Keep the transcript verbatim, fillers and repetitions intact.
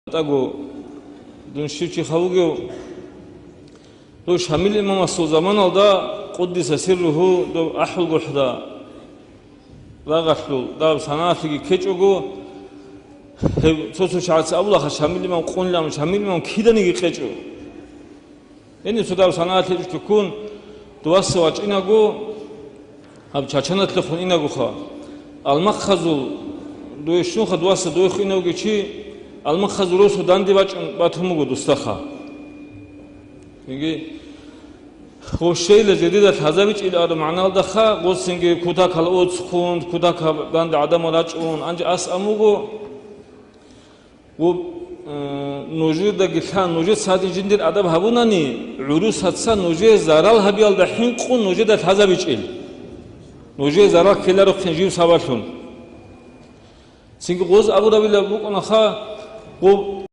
ТӀаго дун щив чи хавугев, дов Шамил имамасул заманалда, къуддиса сирругьу, дов АхӀулгохӀда рагъалъул даб санагӀалъиги ккечӀого, гьев цо-цо чагӀаца абулаха, Шамил имам къунилан, Шамил имам киданиги къечӀо. Гьениб цо даб санагӀалъи чӀухӀун, дуваса вачӀинаго, гьаб Чачаналъухъун инагуха. Алмахъазул дуе щунха дуваса дуехъ инавги чи, алмахъазул росу данде бачӀун батун буго дустаха. Цинги гъов щейла жидеда лъазабичӀил ару магӀналдаха, гъосинги кутакал оцхъун, кутакаб данде гӀадамал рачӀун, анжи ас амуго, Гъуб, э, нужедаги лъан, нужеца гьадин жиндир адаб гьабунани, гӀурусаца нужее зарал гьабиялда хӀинкъун нужеда лъазабичӀел. Нужее зарал ккеларухъин жив сабаблъун. Цинги гъоз абурабилаб букӀунаха, гъуб,